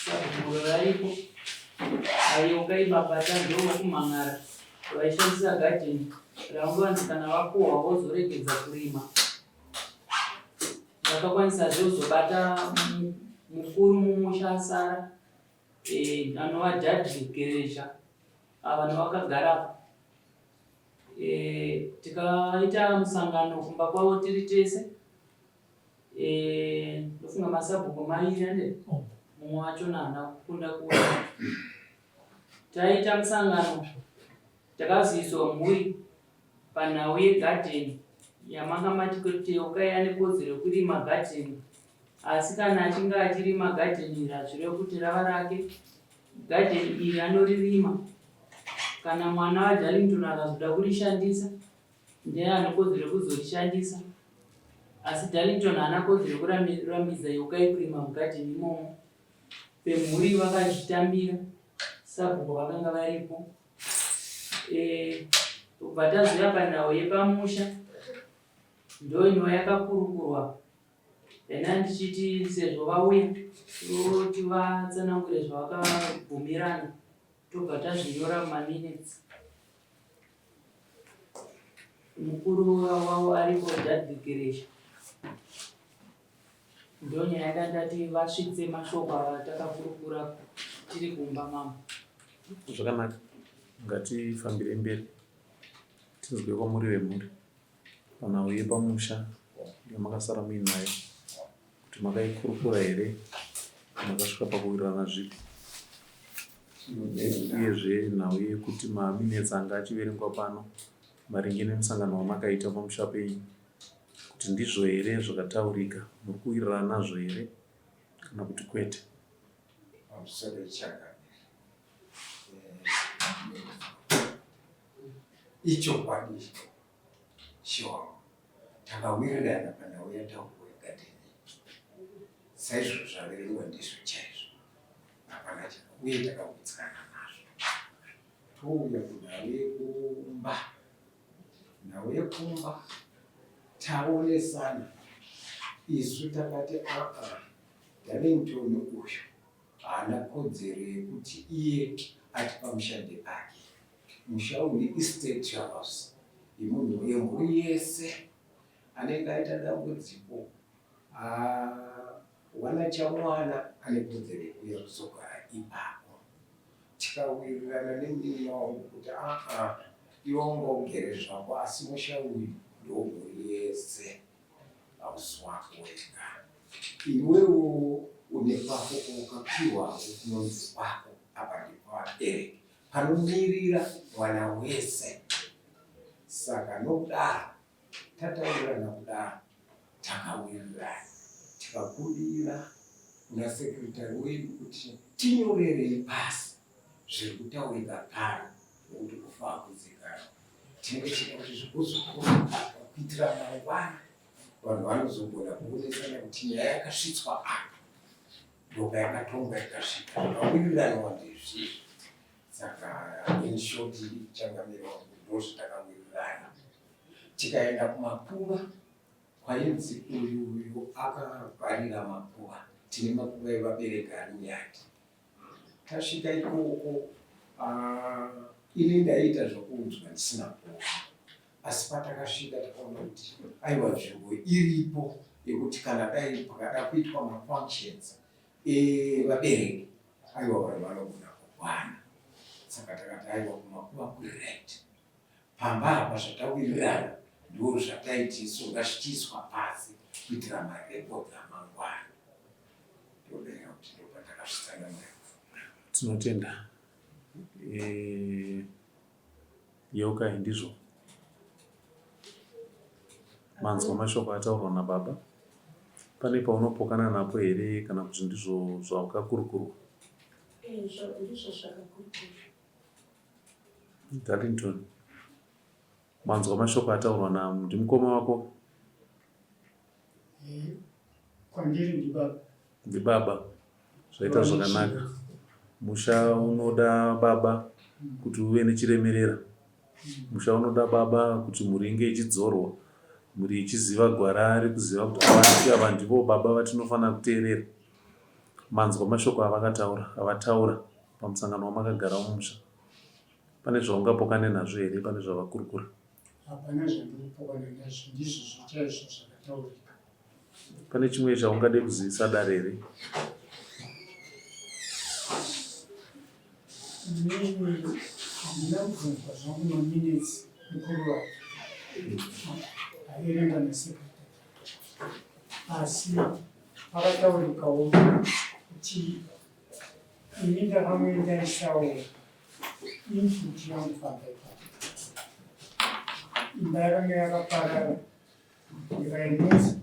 Sabhuku varipo. Ayoka ibabata ndovokumhan'ara vaishandisa gadheni raunganzi kana vakohwa vozoregedza kurima. Ndakakwanisazve kuzobata mukuru mumusha asara eh, anova Dudley Geresha ava nevakagarapo. Eh, tikaita musangano kumba kwavo tiri tese eh, ndofunga masabhuku mairi ande oh. mumwe wachona haana kukunda kuona taita musangano takaziviswa mhuri panhau yegadheni yamanga mati kuti Yeukai ane kodzero yekurima gadheni asi kana achinge achirima gadheni iri hazvirevi kuti rava rake gadheni iri anoririma kana mwana waDarlington akazoda kurishandisa ndiye ane kodzero yekuzorishandisa asi Darlington haana kodzero yekurambidza Yeukai kurima mugadheni imomo vemhuri vakazvitambira sabhuku vakanga varipo eh, tobva tazouya panhau yepamusha ndoinova yakakurukurwa ena ndichiti sezvo vauya toti vatsanangure zvavakabvumirana tobva tazvinyora mumaminutes mukuru wavo aripo Dudley Geresha ndonyaya yandandati vasvitse mashoko atakakurukura tiri kumba mama zvakanaka ngatifambire mberi tinzwe kwamuri vemhuri panhau yepamusha yamakasara muinayo kuti makaikurukura here makasvika pakuwirirana zvipi uyezve nhau yekuti maminetsi anga achiverengwa pano maringe nemusangano wamakaita pamusha penyu kuti ndizvo here zvakataurika muri kuwirirana nazvo here kana kuti kwete pamusoro changamire ichokwadi chiwangu takawirirana panhau yataurwa yegadheni saizvozvo zvaverengwa ndizvo chaizvo hapana chaka uye takagutsikana nazvo touya kunhau yekumba nhau yekumba taonesana isu takati aa Darlington uyu haana kodzero yekuti iye ati pamusha ndepake. Musha uyu estate house yemunhu yemhuri yese anenge aita dambudziko wana chamwana ane kodzero yekuuya kuzogara ipapo. Tikawirirana nemunin'ina wangu kuti aa iwe wanga ugere zvako asi musha uyu ndewemhuri yese. hausi wako wega iwewo une kwako kwaukapiwawo kunonzi kwako apa ndepavabereki panomirira mwana wese saka nokudaro tataurirana kudaro takawirirana tikakumbira kuna sekretary wedu kuti tinyorerei pasi zviri kutaurika pano nokuti kufa hakuzikanwa tinenge tichida kuti zvikuzokurudzirwa kuitira mangwana vanhu vanozogona kuonesana kuti nyaya yakasvitswa apa ndoka yakatongwa ikasvika zvakawiriranwa ndezvii saka in short changamire wangu ndozvatakawirirana tikaenda kumakuva kwainzi uyu uyu akavharira makuva tine makuva evabereki ari muyadi Tasvika ikoko ah, ini ndaiita zvokuudzwa ndisina kuona asi patakasvika takaona kuti aiwa nzvimbo iripo yekuti kana dai pakada kuitwa mafunctions evabereki aiwa vanhu vanogona kukwana saka takati aiwa kumakuva kuri right pamba apa zvatawirirana ndo zvataiti isu ngazvichiiswa pasi kuitira marekodzi amangwana ndodenga kuti ndopatakasvitsana nayo Tinotenda. Eh, yeukai ndizvo. Manzwa mashoko ataurwa nababa. Pane paunopokana napo here kana kuti ndizvo zvakakurukurwa? Eh, ndizvo zvakakurukurwa. Darlington, manzwa mashoko ataurwa na ndimukoma wako? Eh, kwandiri ndibaba. Ndibaba. Zvaita zvakanaka. Musha unoda baba kuti uve nechiremerera. Musha unoda baba kuti mhuri inge ichidzorwa, mhuri ichiziva gwara rekuziva kuti ava ndivo baba vatinofanira kuteerera. Manzwa mashoko avakataura avataura pamusangano wamakagara mumusha. Pane zvaungapokane nazvo here pane zvavakurukura? Hapana zvandinopokana nazvo, ndizvozvo chaizvo zvakataurika. Pane chimwe chaungade kuzivisa dare here? Inini handina kubvunzwa zvangu maminutes mukuru wake averenga nasekretary asi pakataurikawo kuti ini ndakamuendaisawo input yangu pamba ipapo imba yakanga yakaparara ndikaimutsa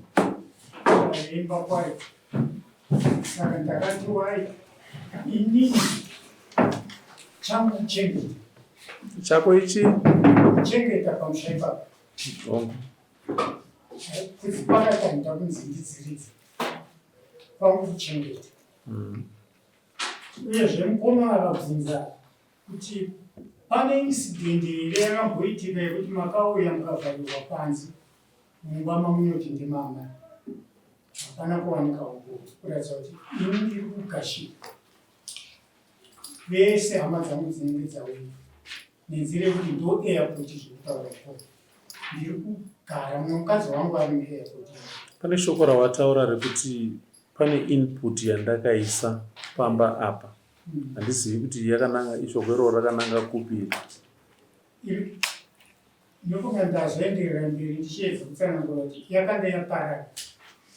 ndikaimba kwayo saka ndakati wai inini changu kuchengeta chako ichi kuchengeta pamusha ipapo kuti pakatanga kunzi ndidziridze kwangu kuchengeta mm. Uyezve mukoma akabvunza kuti pane incident here yakamboitika yekuti makauya mukavharirwa panze mumba mamunoti ndimama. Hapana kuwanika umboo kuratidza kuti ini ndiri kugashira vese hama dzangu dzinenge dzauya nenzira yekuti ndo airport zvekutaura ikoko ndiri kugara mumwe mukadzi wangu ari muairport. Pane shoko rawataura rekuti pane input yandakaisa pamba apa hmm. handizivi kuti yakananga ishoko iroro rakananga kupi iri. Ndofunga ndazoenderera mberi ndichiedza kutsanangura kuti yakanga yaparara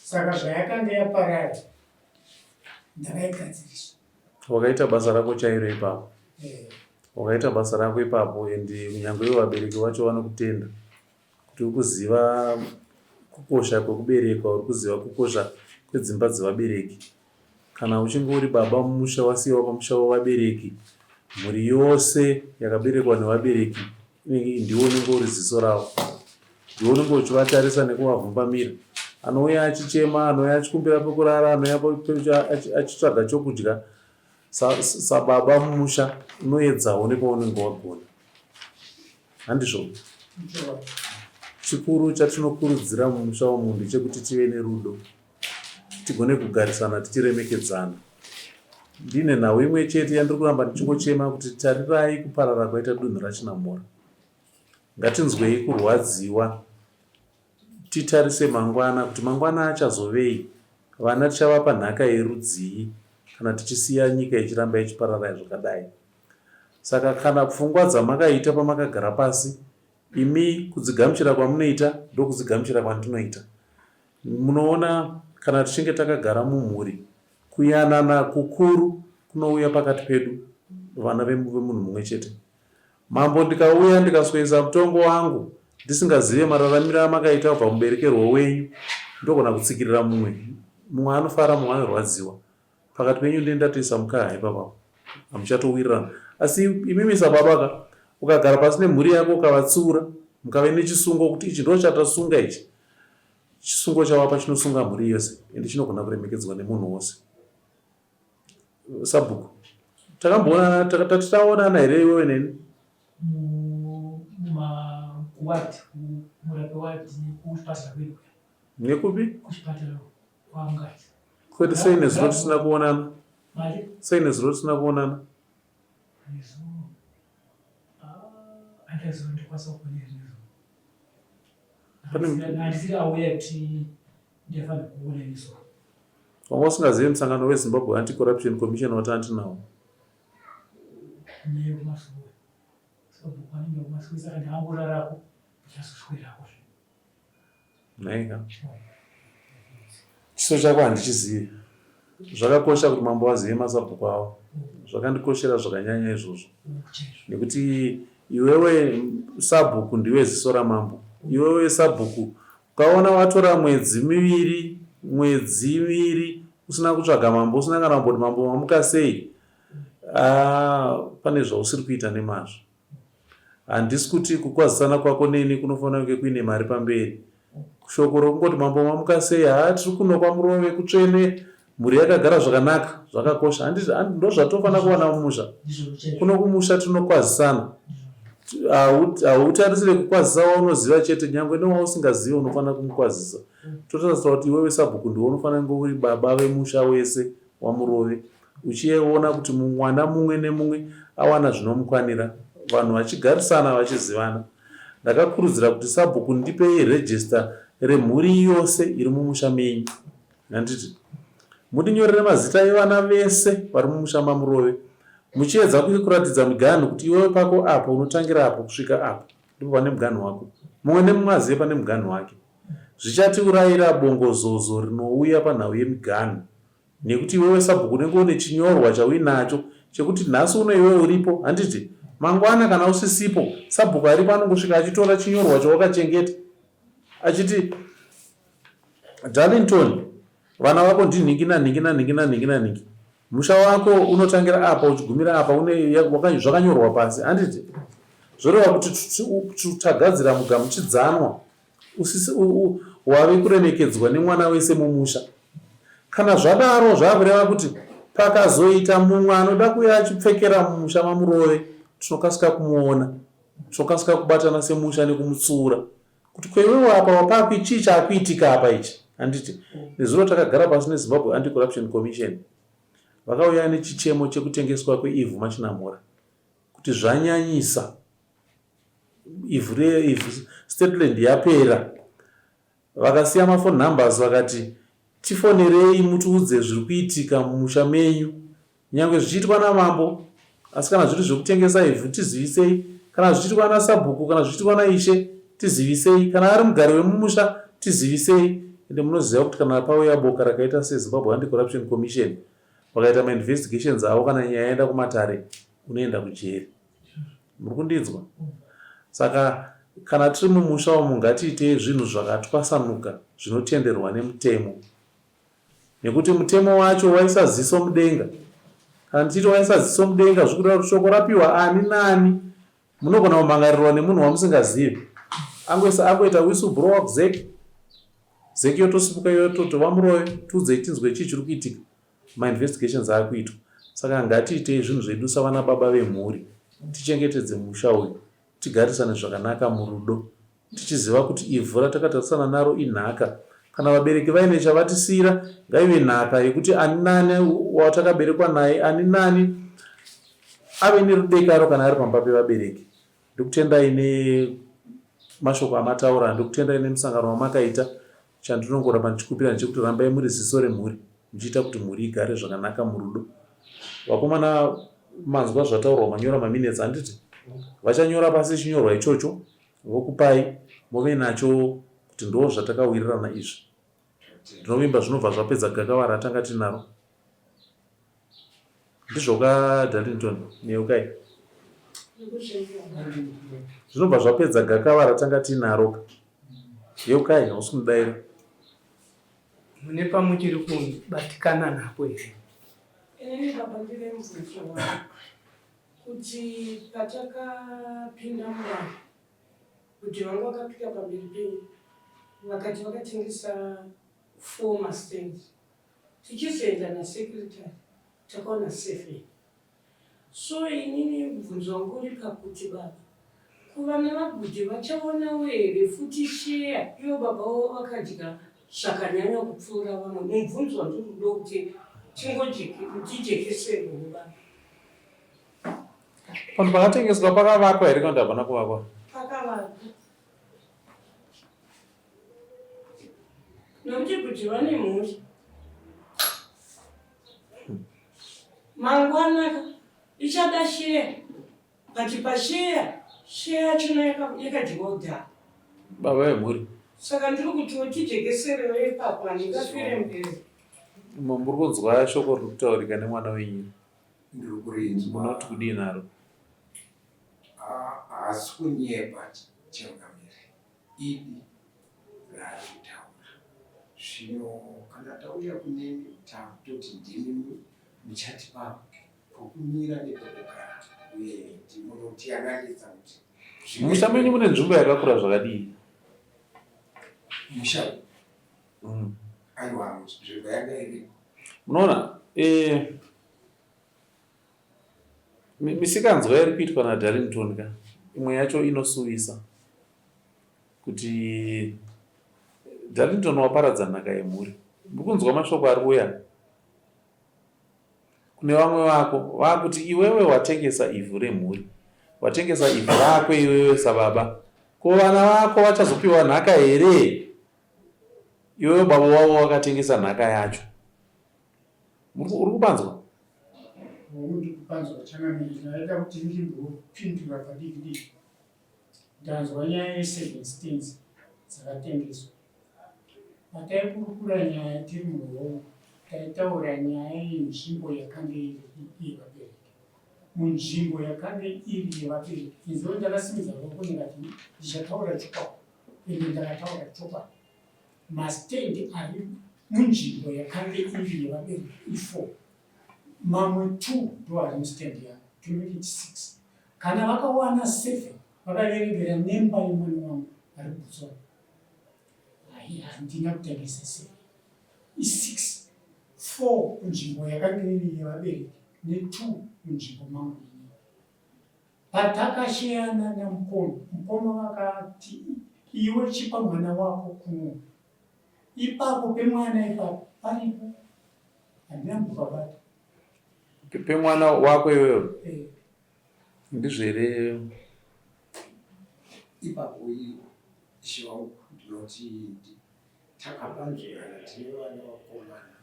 saka zvayakanga yaparara ndakaigadzirisa. Wakaita basa rako chairo ipapo eh. Wakaita basa rako ipapo and kunyange ivo vabereki vacho vanokutenda kuti uri kuziva kukosha kwekuberekwa, uri kuziva kukosha kwedzimba dzevabereki. Kana uchinge uri baba mumusha wasiiwa pamusha wevabereki, mhuri yose yakaberekwa nevabereki ndiwe unenge uri ziso ravo. Ndiwe unenge uchivatarisa nekuvavhumbamira. Anouya achichema, anouya achikumbira pekurara, anouya achitsvaga chokudya. Sababa mumusha unoedzawo nepaunenge wagona. Handizvo? Chikuru chatinokurudzira mumusha umu ndechekuti tive nerudo, tigone kugarisana tichiremekedzana. Ndine nhau imwe chete yandiri kuramba ndichingochema kuti tarirai kuparara kwaita dunhu raChinamhora. Ngatinzwei kurwadziwa titarise mangwana kuti mangwana achazovei, vana tichavapa nhaka yerudzii kana tichisiya nyika ichiramba ichiparara zvakadai. Saka kana pfungwa dzamakaita pamakagara pasi imi kudzigamuchira kwamunoita ndokudzigamuchira kwandinoita. Munoona kana tichinge takagara mumhuri kuyanana kukuru kunouya pakati pedu vana vemunhu mumwe chete. Mambo ndikauya ndikasweyesa mutongo wangu ndisingazive mararamiro amakaita kubva muberekerwo wenyu ndogona kutsikirira mumwe. Mumwe anofara mumwe anorwadziwa. Pakati penyu ndini ndatoisa mukaha ipapapo. Hamuchatowirirana. Asi imimi sababa ka ukagara pasi nemhuri yako ukavatsiura mukave nechisungo kuti ichi ndo chatasunga ichi. Chisungo chawapa chinosunga mhuri yese ende chinogona kuremekedzwa nemunhu wose. Sabhuku takamboonana tati taonana here iwewe neni? Mumakuwadi murapi wadi nekuchipatara kwedu. Nekupi? Kuchipatara kwaMukadzi. Kwete sei nezuro tisina kuonana? Sei nezuro tisina kuonana? Nezuro. Ah, andazondikwanisa kuona nezuro. Handisiri aware kuti ndiyafanira kuona nezuro. Wanga usingazive musangano weZimbabwe Anti-Corruption Commission watandinawo? Nyaya yekumasowe. Sabhuku anenge kumasowe saka ndangorarako ndichazoswerako zve. Nhaika. Chiso chako handichizivi. Zvakakosha kuti mambo vazive masabhuku avo. Zvakandikoshera zvakanyanya izvozvo. Nekuti iwewe sabhuku ndiwe ziso ramambo. Iwewe sabhuku ukaona watora mwedzi miviri, mwedzi miviri usina kutsvaga mambo, usina kana kumboti mambo mamuka sei, ah, pane zvausiri kuita nemazvo. Handisi kuti kukwazisana kwako neni kunofanira kunge kuine mari pamberi. Shoko rokungoti mambo mamuka sei, haa tiri kuno kwaMurove kutsvene, mhuri yakagara zvakanaka, zvakakosha. Ndozvatofanira kuwana mumusha. Kuno kumusha tinokwazisana. Hautarisire kukwazisa waunoziva chete, nyangwe newausingazive unofanira kumukwazisa. Totarisira kuti iwewe sabhuku ndiwe unofanira kunge uri baba vemusha wese. waMurove uchiona kuti mwana mumwe nemumwe awana zvinomukwanira vanhu vachigarisana vachizivana. Ndakakurudzira kuti sabhuku ndipei register remhuri yose iri mumusha menyu handiti mundinyorere mazita evana vese vari mumusha maMurove muchiedza kuratidza miganhu kuti iwewe pako apa unotangira apo kusvika apa ndipo pane muganhu wako mumwe nemumwe azive pane muganhu wake zvichatiurayira bongozozo rinouya panhau yemiganhu nekuti iwewe sabhuku unenge une chinyorwa chauinacho chekuti nhasi uno iwewe uripo handiti mangwana kana usisipo sabhuku aripo anongosvika achitora chinyorwa chawakachengeta achiti Darlington vana vako ndinhingi nanhingi nanhingi nanhingi nanhingi musha wako unotangira apa uchigumira apa une zvakanyorwa pasi handiti zvoreva kuti tagadzira mugamuchidzanwa wave kuremekedzwa nemwana wese mumusha kana zvadaro zvakureva kuti pakazoita mumwe anoda kuuya achipfekera mumusha mamurove tinokasika kumuona tinokasika kubatana semusha nekumutsiura kuti kweiwewo apa wapapi chii chaakuitika apa ichi handiti nezuro takagara pasi nezimbabwe anti-corruption commission vakauya nechichemo chekutengeswa kweivhu machinamhora kuti zvanyanyisa ivhu reivhu stateland yapera vakasiya mafone numbers vakati tifonerei mutiudze zviri kuitika mumusha menyu Nyangwe zvichiitwa namambo, asi kana zviri zvekutengesa ivhu tizivisei, kana zvichiitwa nasabhuku, kana zvichiitwa naishe tizivisei, kana ari mugari wemumusha tizivisei. Ende munoziva kuti kana pauya boka rakaita seZimbabwe Anti-Corruption Commission vakaita mainvestigations avo kana nyaya yaenda kumatare unoenda kujeri. Muri kundinzwa? Saka kana tiri mumusha umu ngatiitei zvinhu zvakatwasanuka zvinotenderwa nemutemo. Nekuti mutemo wacho waisa ziso mudenga. Kana ndichiti waisa ziso mudenga zvikureva kuti shoko rapiwa ani nani munogona kumhangarirwa nemunhu wamusingazivi. Angoisa angoita whistle blower kuZEC. ZEC yotosimuka yototi vaMuroyo tiudzei tinzwe chii chiri kuitika. Mainvestigations akuitwa. Saka ngatiitei zvinhu zvedu savana baba vemhuri tichengetedze musha uyu tigarisane zvakanaka murudo. tichiziva kuti ivhu ratakatarisana naro inhaka. Kana vabereki vaine chavatisiira, ngaive nhaka yekuti ani nani watakaberekwa naye, ani nani ave nerudekaro kana ari pamba pevabereki. Ndokutendai nemashoko amataura, ndokutendai nemusangano wamakaita. Chandinongoramba ndichikupira ndechekuti rambai muri ziso remhuri, muchiita kuti mhuri igare zvakanaka murudo. Vakomana manzwa zvataurwa manyora maminutes handiti? Vachanyora pasi chinyorwa ichocho vokupai move nacho kuti ndoo zvatakawirirana izvi. Ndinovimba zvinobva zvapedza gakava ratanga tinaro. Ndizvoka Darlington neyeukai. Zvinobva zvapedza gakava ratanga tinaro ka. Yeukai hausi kumudaira. Mune pamuchiri kubatikana napo here? Inini baba ndine mubvunzo wangu kuti patakapinda muvanhu kuti vangu vakapika pamberi penyu vakati vakatengesa four mastands tichizoenda nasecretary takaona seven So inini mubvunzo wangu uri pakuti baba kuvana vabhudhi vachaonawo here futi share ivo baba vavo vakadya zvakanyanya kupfuura vamwe mubvunzo wandiri kuda kuti tingotijekeserwewo baba. Panhu pakatengeswa pakavakwa here kana kuti hapana kuvakwa? Pakavakwa. Nokuti kuti vane mhuri mangwana ichada sheya but pasheya sheya yachona yakadyiwa kudhara baba vemhuri saka ndiri kuti tijekeserewo ipapo handingafire mberi muri kunzwa shoko riri kutaurika nemwana wenyu ndiri kurinzwa munoti kudii naro haasi kunyepa changamire idi raari kutaura. Zvino kana tauya kunemi takutoti ndimi muchatipa pokumira nepokugara uye munotiyananisa kuti musha menyu mune nzvimbo yakakura zvakadii? Musha mm. Aiwa nzvimbo yanga iripo. Munoona eh, misikanzwa iri kuitwa naDarlington ka imwe yacho inosuwisa kuti Darlington waparadza nhaka yemhuri. Muri kunzwa mashoko ari kuuya? Kune vamwe vako vakuti iwewe watengesa ivhu remhuri, watengesa ivhu rako iwewe sababa. Ko vana vako vachazopiwa nhaka here? Iwewe baba wavo wakatengesa nhaka yacho. Uri kupanzwa? Hongu, ndiri kupanzwa changamire. Ndaida kuti ndimbopindura padiki diki. Ndanzwa nyaya yeseven stands dzakatengeswa. Pataikurukura nyaya tiri muhoro, taitaura nyaya yenzvimbo yakange iri yevabereki. Munzvimbo yakange iri yevabereki, inzwa ndakasimudza ruoko ndikati ndichataura chokwadi, ende ndakataura chokwadi. Mastand ari munzvimbo yakange iri yevabereki ifour, mamwe two ndo ari mustand yangu to make it six. Kana vakawana seven vakaverengera nemba yemwana wangu ari kuBotswana. Hai, handina kutengesa seven, isix, four kunzvimbo yakange iri yevabereki netwo munzvimbo mangu inini. Patakasheyana namukoma, mukoma vakati iwe chipa mwana wako kuno. Ipapo pemwana ipapo paripo, handina kumbopabata. Pemwana wako iwewe? Eh. Ndizvo here? Ipapo ishe wangu ndinoti takapanzurana tine vana vakomana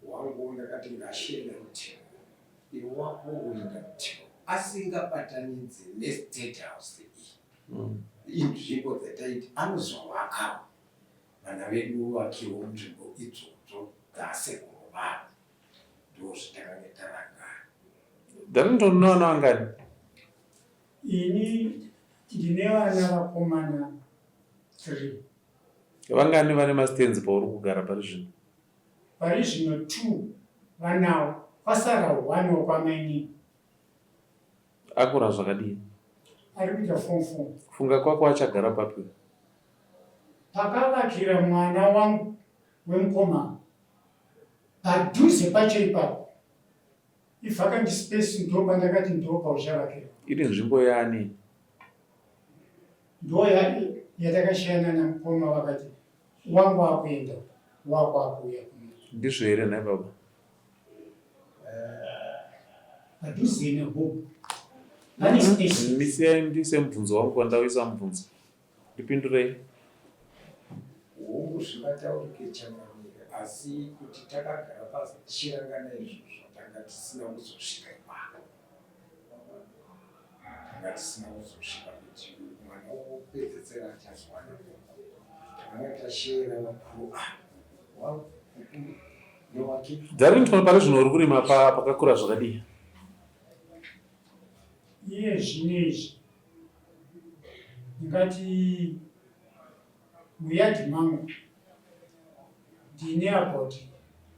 wangu ndakati ngashienda rutivi iwe wako woenda rutivi asingabatanidze nestate house iyi inzvimbo dzataiti anozovakawo vana vedu vakiwo munzvimbo idzodzo dzasekuru vavo ndozvatakange tarangana. Darlington une vana vangani? Ini ndine vana vakomana 3. Vangani vane mastands pauri kugara pari zvino? Pari zvino 2 vanawo, kwasara 1 wekwamainini. Akura zvakadii? Ari kuita form 4. Kufunga kwako achagara papi? Pakavakira mwana wangu wemukomana padhuze pacho ipapo ivacant space ndopandakati ndopauchavakira. Iri nzvimbo yaani? Ndo yatakashiyana namukoma vakati wangu akuenda wako akuuya kuno. Ndizvo here nhai baba? Padhuze nehope pane space. Misiyai ndiise mubvunzo wangu kwandauisa mubvunzo. Ndipindurei. Hongu zvingataurike changamire asi kuti takagara pasi tichirangana izvozvo tanga tisina kuzosvika ipapo. Tanga tisina kuzosvika kuti mwana wokupedzesera achazowana koko. Takanga tashera vakuru ava mukuru newake. Darlington pari zvino uri kurima pakakura zvakadii? Iye zvino izvi ndingati muyadhi mangu ndine about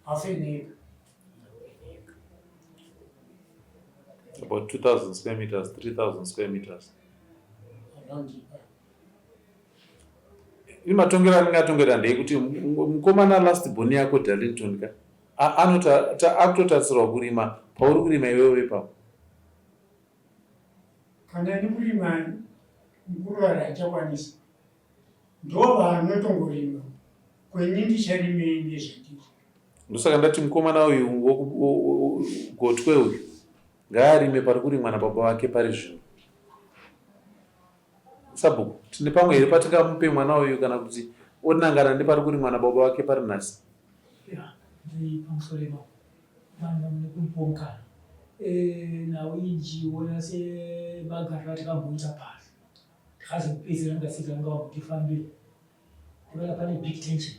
half an acre. About 2000 square meters, 3000 square meters. Around ipapo. Ini matongero anenge atongera ndeyekuti mukomana last born yako Darlington ka akutotarisirwa kurima pauri kurima iwewe ipapo. Kana ini kurima mukuru ari hachakwanisa ndovanotongorima kwenyi ndicharimei nezvandiri. Ndosaka ndati mukomana uyu gotwe uyu ngaarime pari kurimwa nababa vake pari zvino. Sabhuku, tine pamwe here patingamupe mwana uyu kana kuti onangana nepari kurimwa nababa vake pari nhasi? Ya, ndiri pamusoro ipapo. Vanhu vamwe nekumpomkana. Eh, nhau iyi ndichiona semagariro atakamboita pasi. Takazopedzera ngasika nga vambotifambira. Ndinoona pane big tension.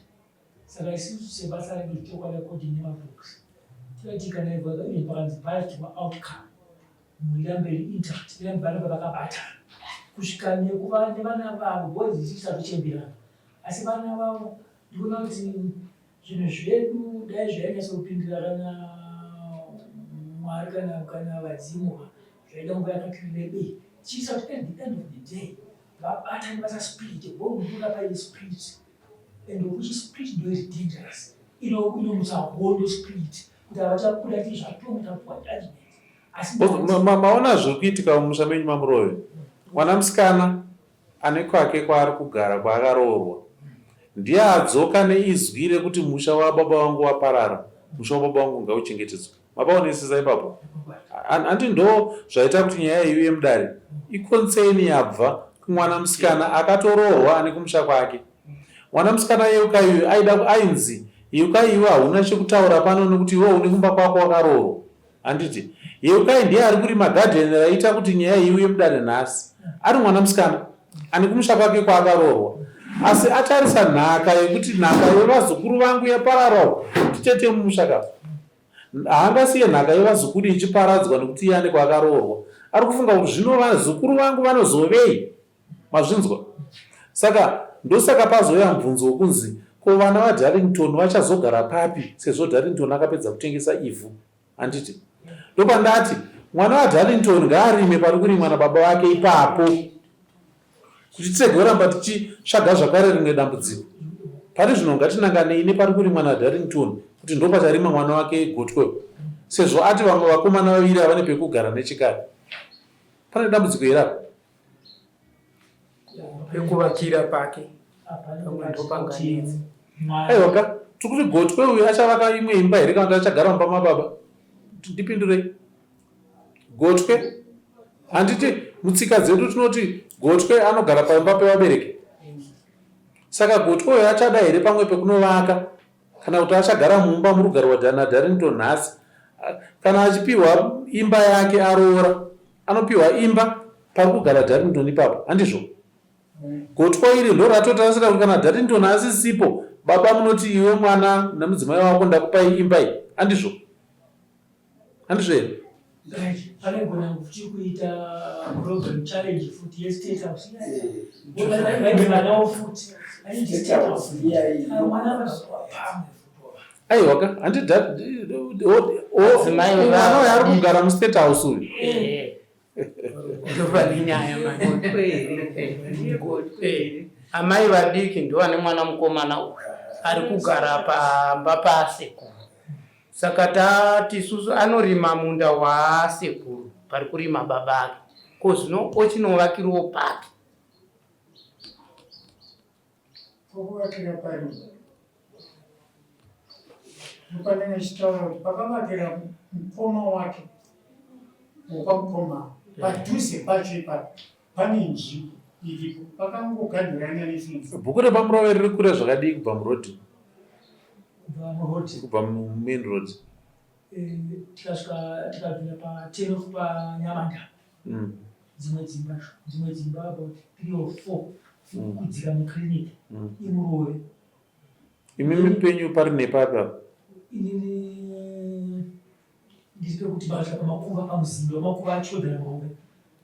Saka isusu sebasa redu chokwadi according nemabooks. Tinoti kana even pakanzi paitwa outcome mhuri irambe iri intact irambe varambe vakabatana kusvika nekuva nevana vavo because isusu tatochemberana asi vana vavo ndikuona kuti zvinhu zvedu dai zvainyatsopindira kana mwari kana kana vadzimu zvaida nguva yakati rebei chiisa kuti at the end of the day vabatane vasasplit bombuda paine split and of which split ndo iri dangerous inomutsa hondo split kuti havachabuda ti zvatonga tapuwa judgment asi Maona zviri kuitika mumusha menyu maMuroyo. Mwana musikana ane kwake kwaari kugara kwaakaroorwa. Ndiye adzoka neizwi rekuti musha wababa vangu waparara, musha wababa vangu ngauchengetedzwe. Mapaonesesa ipapo? Handi ndo zvaita kuti nyaya iyi iuye mudare. Iconcern yabva kumwana musikana akatoroorwa ane kumusha kwake. Mwana musikana Yeukai uyu aida ainzi Yeukai iwe hauna chekutaura pano nekuti iwe une kumba kwako wakaroorwa. Handiti Yeukai ndiye ari kurima garden raita kuti nyaya iyi iuye mudare nhasi. Ari mwana musikana ane kumusha kwake kwaakaroorwa. Asi atarisa nhaka yekuti nhaka yevazukuru vangu yapararawo titete mumusha ka. Haangasiye nhaka yevazukuru ichiparadzwa nekuti iye ane kwaakaroorwa. Ari kufunga kuti zvino vazukuru vangu vanozovei? Mazvinzwa? Saka ndosaka pazouya mubvunzo wokunzi ko vana vaDarlington vachazogara papi sezvo Darlington akapedza kutengesa ivhu? Handiti? Ndopandati mwana waDarlington ngaarime pari kurimwa nababa vake ipapo kuti tisegoramba tichitsvaga zvakare rimwe dambudziko. Pari zvino ngatinanganei nepari kurimwa naDarlington kuti ndopacharima mwana wake gotwe sezvo ati vamwe vakomana vaviri havane pekugara nechekare. Pane dambudziko here apa? Pekuvakira pake pamwe ndopanganetsa. Aiwa ka tikuti gotwe uyu achavaka imwe imba here kana kuti achagara mumba mababa? Ndipindurei. Gotwe handiti mutsika dzedu tinoti gotwe anogara paimba pevabereki. Saka gotwe uyu achada here pamwe pekunovaka kana kuti achagara mumba muri kugarwa naDarrington nhasi? Kana achipiwa imba yake aroora anopiwa imba pari kugara Darrington ipapo handizvo? Gotwa iri ndoratotarisira kuti kana Darrington asisipo baba munoti iwe mwana nemudzimai wako ndakupai imba iyi handizvo? Handizvo here? Anogona futi kuita problem challenge futi yestate house vaine vanawo futi aiwa ka handiti mwana uyo ari kugara mustate house uyu ndopane nyaya amai vadiki ndovane mwana mukomana uyu ari kugara pamba pasekuru Saka tati isusu anorima munda waasekuru pari kurima baba ake ko zvino ochinovakirawo pake. Pokuvakira pari ndopanenge ndichitaura kuti pakavakira mukoma wake wokwamukoma padhuze pacho ipapo pane nzvimbo iripo pakangoganhurana nefenzi. Bhuku repaMurove riri kure zvakadii kubva murodhi? Kubva mumain road. Eh, tikasvika tikabvira paten of panyamanda mm. dzimwe dzimba dzimwe dzimba about three or four mm. kudzika muclinic mm. imurove imimi penyu pari nepapi apa inini ndiri pekuti basha pamakuva pamuzinda wemakuva achiwedzera murume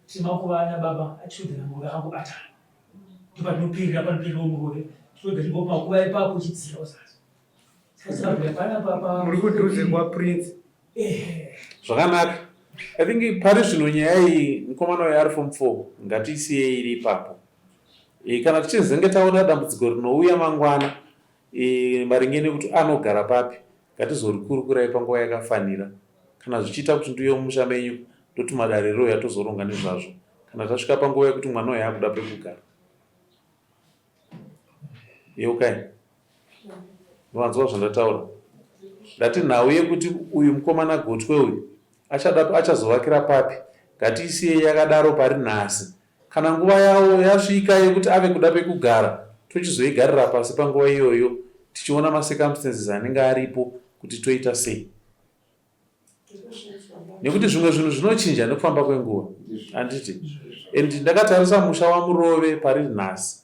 tine makuva ana baba achiwedzera murume akangobatana ndopatinoperera panopererawo murume tinoga tibva pamakuva ipapo uchidzika uzasi muri kudhuze kwaprince zvakanaka i think pari zvino nyaya iyi mukomana uyo ari form four ngatiisiyei iri ipapo e, kana tichizenge taona dambudziko rinouya mangwana e, maringe nekuti anogara papi Ngatizorikurukurai panguva yakafanira. Kana zvichiita kuti ndiuye mumusha menyu ndotuma dare rouya tozoronga nezvazvo kana tasvika panguva yekuti mwana uyu akuda pekugara. Yeukai. Wanzwa zvandataura? Ndati nhau yekuti uyu mukomana gotwe uyu achada achazovakira papi ngatiisiyei yakadaro pari nhasi Kana nguva yawo yasvika yekuti ave kuda pekugara tochizoigarira pasi panguva iyoyo tichiona macircumstances anenge aripo kuti toita sei. Nekuti zvimwe zvinhu zvinochinja nekufamba kwenguva handiti? And ndakatarisa musha waMurove pari nhasi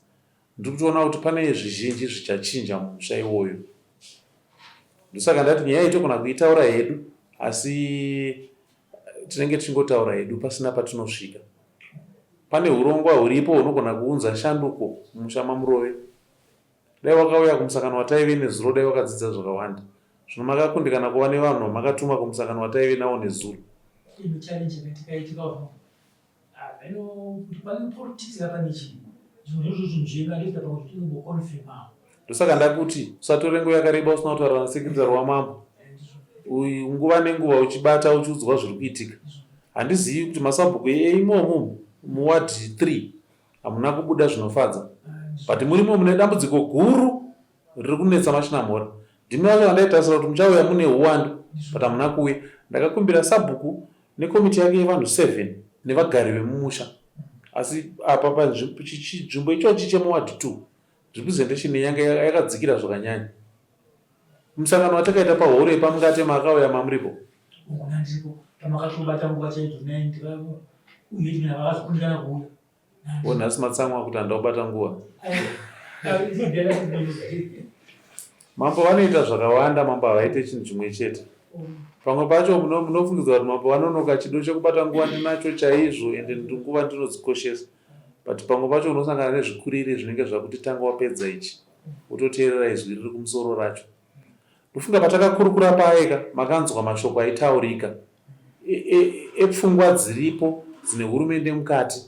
ndiri kutoona kuti pane zvizhinji zvichachinja mumusha iwoyo. Ndosaka ndati nyaya iyi togona kuitaura hedu asi tinenge tichingotaura hedu pasina patinosvika. Pane hurongwa huripo hunogona kuunza shanduko mumusha maMurove. Dai wakauya kumusangano wataive nezuro dai wakadzidza zvakawanda. Zvino makakundikana kuva nevanhu vamakatuma kumusangano wataive nawo nezuro. Imwe challenge yakaitika Hameno kuti pane politics ka pane chii. Zvinhu izvozvo zvinhu zvenyu andizita pamwe zvitinongoconfirmawo. Ndosaka ndakuti usatore nguva yakareba usina kutaura nasekretary wamambo. Uyu nguva nenguva uchibata uchiudzwa zviri kuitika. Handizivi kuti masabhuku eimomo muward 3 hamuna kubuda zvinofadza. But murimo mune dambudziko guru riri kunetsa machinamhora. Ndimi vacho vandaitarisira kuti muchauya mune huwandu. But hamuna kuuya. Ndakakumbira sabhuku nekomiti yake yevanhu 7 nevagari vemumusha. Asi apa panzvimbo ichochi chemuward 2 representation yanga yakadzikira zvakanyanya. Musangano watakaita pahoro yepamungate makauya mamuripo? Ukuna ndiripo pamakatobata nguva chaidzo 9 uye ndina vakazokundikana kuuya. O nhasi matsamwa kuti handida kubata nguva. Mambo vanoita zvakawanda, mambo havaite chinhu chimwe chete. Pamwe pacho munofungidzwa kuti mambo vanonoka chido chekubata nguva ndinacho chaizvo ende nguva ndinodzikoshesa. But pamwe pacho unosangana nezvikuriri zvinenge zvakuti tanga wapedza ichi wototeerera izwi riri kumusoro racho. Ndofunga patakakurukura paye ka makanzwa mashoko aitaurika epfungwa dziripo dzine hurumende mukati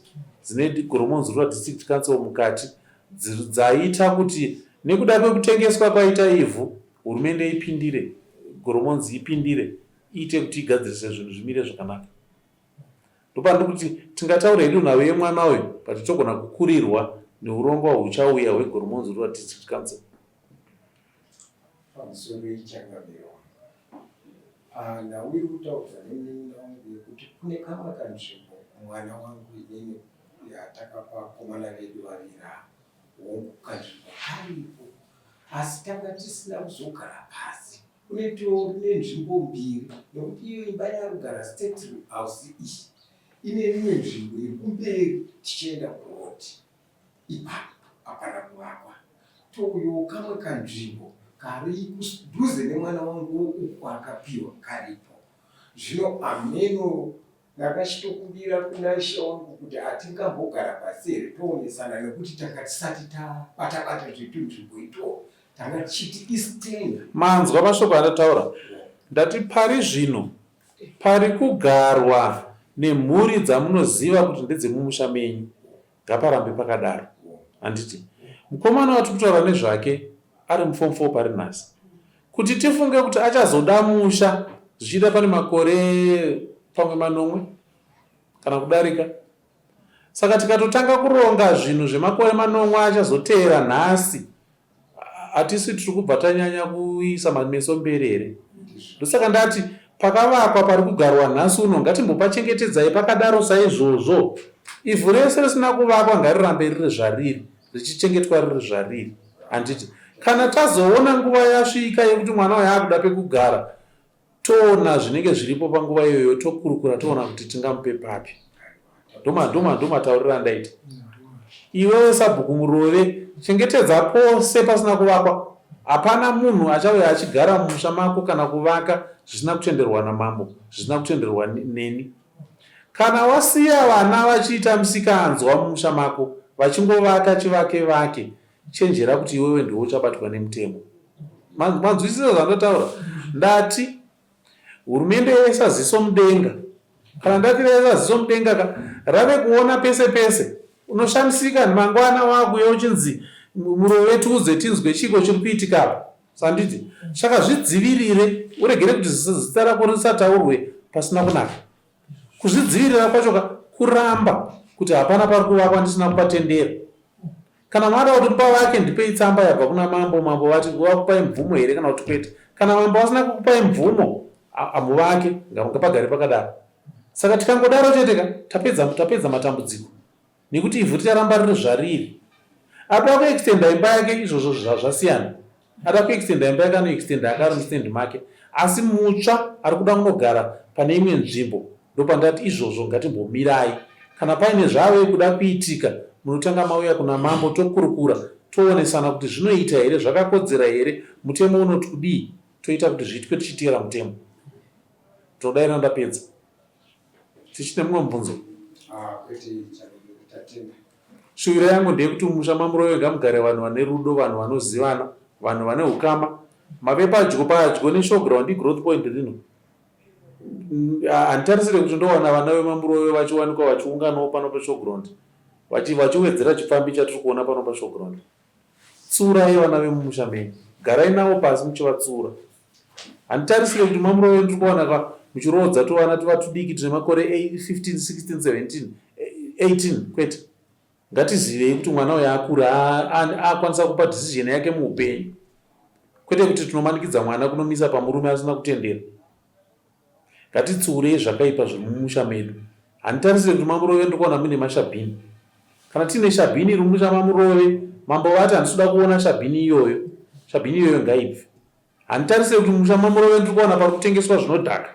dzine Goromonzi Rural District Council mukati dzaita kuti nekuda kwekutengeswa kwaita ivhu hurumende ipindire Goromonzi ipindire iite kuti igadzirise zvinhu zvimire zvakanaka. Ndopandiri kuti tingataura hedu nhau yemwana uyu but togona kukurirwa neurongwa huchauya hweGoromonzi Rural District Council. Pamusoro ichangamire wangu. Ah, nhau iri kutaurwa nemunin'ina wangu yekuti kune kamwe kanzvimbo mwana wangu inini yatakapa vakomana vedu vaviri ava. Hongu kanzvimbo karipo asi tanga tisina kuzogara pasi. Kune tori nenzvimbo mbiri nekuti iyo imba yaarikugara state house iyi ine imwe nzvimbo iri kumberi tichienda kuroad. Ipapo hapana kuvakwa. Touyawo kamwe kanzvimbo kari kudhuze nemwana wangu uku kwaakapiwa karipo. Zvino hameno ndakachitokumbira kuna ishe wangu kuti hatingambogara pasi here toonesana nekuti tanga tisati tabata bata zvetunzvimbo itwo tanga tichiti istenda. Manzwa mashoko andataura? Ndati pari zvino pari kugarwa nemhuri dzamunoziva kuti ndedzemumusha menyu. Ngaparambe pakadaro. Handiti mukomana watiri kutaura nezvake ari muform 4 pari nhasi. Kuti tifunge kuti achazoda musha zvichida pane makore pamwe manomwe kana kudarika. Saka tikatotanga kuronga zvinhu zvemakore manomwe achazoteera nhasi hatisi tiri kubva tanyanya kuisa mameso mberi here ndosaka ndati pakavakwa pari kugarwa nhasi uno ngatimbopachengetedzai pakadaro saizvozvo ivhu rese risina kuvakwa ngarirambe riri zvariri richichengetwa riri zvariri handiti kana tazoona nguva yasvika yekuti mwana uyo akuda pekugara toona zvinenge zviripo panguva iyoyo tokurukura toona kuti tingamupe papi ndomatauriro andaita iwewe sabhuku murove chengetedza pose pasina kuvakwa hapana munhu achauya achigara mumusha mako kana kuvaka zvisina kutenderwa namambo zvisina kutenderwa neni kana wasiya vana vachiita misikanzwa mumusha mako vachingovaka chivake vake Chenjera kuti iwewe ndiwe uchabatwa nemutemo. Manzwisisa zvandataura? Ndati hurumende yaisa ziso mudenga. Kana ndati yaisa ziso mudenga ka rave kuona pese pese. Unoshamisika mangwana wakuuya uchinzi murove tiudze tinzwe chiiko chiri kuitika apa. Sanditi? Saka zvidzivirire uregere kuti zita rako risataurwe pasina kunaka. Kuzvidzivirira kwacho ka kuramba kuti hapana pari kuvakwa ndisina kupatendera. Kana mada kuti mupavake ndipei tsamba yabva kuna mambo, mambo vati vakupai mvumo here kana kuti kwete. Kana mambo vasina kukupai mvumo hamuvake, ngapagare pakadaro. Saka tikangodaro chete ka tapedza tapedza matambudziko nekuti ivhu richaramba riri zvariri. Ada kuextenda imba yake izvozvo zvasiyana. Ada kuextenda imba yake anoextenda akari mustand make asi mutsva ari kuda kunogara pane imwe nzvimbo ndopandati izvozvo ngatimbomirai kana paine zvave kuda kuitika munotanga mauya kuna mambo tokurukura toonesana kuti zvinoita here zvakakodzera here mutemo unoti kudii toita kuti zviitwe tichiteera mutemo tinodaira ndapedza Tichine mumwe mubvunzo? Ah, kwete tatenda. Shuviro yangu ndeyekuti mumusha maMuroyo ngamugare vanhu vane rudo, vanhu vanozivana, vanhu vane ukama. Mave padyo padyo neshowground igrowth point rino. Handitarisire kuti ndowana vana vemaMuroyo vachiwanikwa vachiunganawo pano pashowground vachiwedzera chipfambi chatiri kuona pano pashowground. Tsiurai vana vemumusha menyu. Garai navo pasi muchivatsiura. Handitarisire kuti mamurove ndiri kuwana ka muchiroodza tuvana tuva tudiki tine makore 15, 16, 17, 18 kwete. Ngatizivei kuti mwana uyu akura akwanisa kupa decision yake muupenyu. Kwete kuti tinomanikidza mwana kunomisa pamurume asina kutendera. Ngatitsiurei zvakaipa zviri mumusha medu. Handitarisire kuti maMurove ndiri kuona muine mashabhini. Kana tiine shabhini iri mumusha maMurove, mambo vati handisi kuda kuona shabhini iyoyo. Shabhini iyoyo ngaibve. Handitarisire kuti mumusha maMurove ndiri kuona pari kutengeswa zvinodhaka.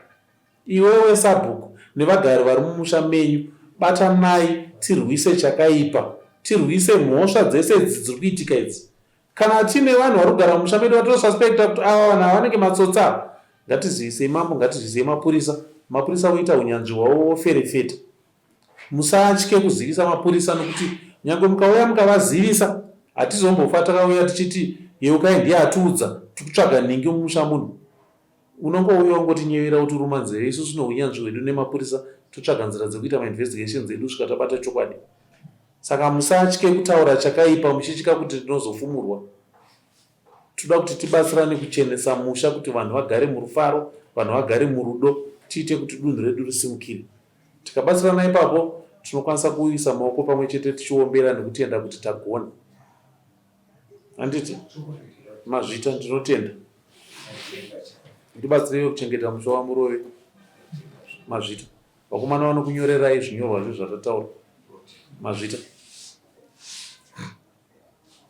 Iwewe sabhuku nevagari vari mumusha menyu batanai tirwise chakaipa. Tirwise mhosva dzese idzi dziri kuitika idzi. Kana tiine vanhu vari kugara mumusha medu vatinosuspecta kuti ava vanhu ava vanenge matsotsi ava, ngatizivisei mambo, ngatizivisei mapurisa, mapurisa voita hunyanzvi hwavo voferefeta. Musatye kuzivisa mapurisa nokuti nyange mukauya mukavazivisa hatizombofa takauya tichiti Yeukai ndiye atiudza tikutsvaga nhingi mumusha muno. Unongouya wongotinyevera wotiruma nzeve isu tine hunyanzvi hwedu nemapurisa totsvaga nzira dzekuita mainvestigations edu kusvika tabata chokwadi. Saka musatye kutaura chakaipa muchitya kuti ndinozofumurwa. Tinoda kuti tibatsirane kuchenesa musha kuti vanhu vagare murufaro, vanhu vagare murudo, tiite kuti dunhu redu risimukire. Tikabatsirana ipapo tinokwanisa kuisa maoko pamwe chete tichiombera nekutenda kuti tagona. Handiti? Mazvita, ndinotenda. Ndibatsireiwo kuchengeta musha waMurove. Mazvita. Vakomana vanokunyorerai zvinyorwa zvezvatataura. Mazvita.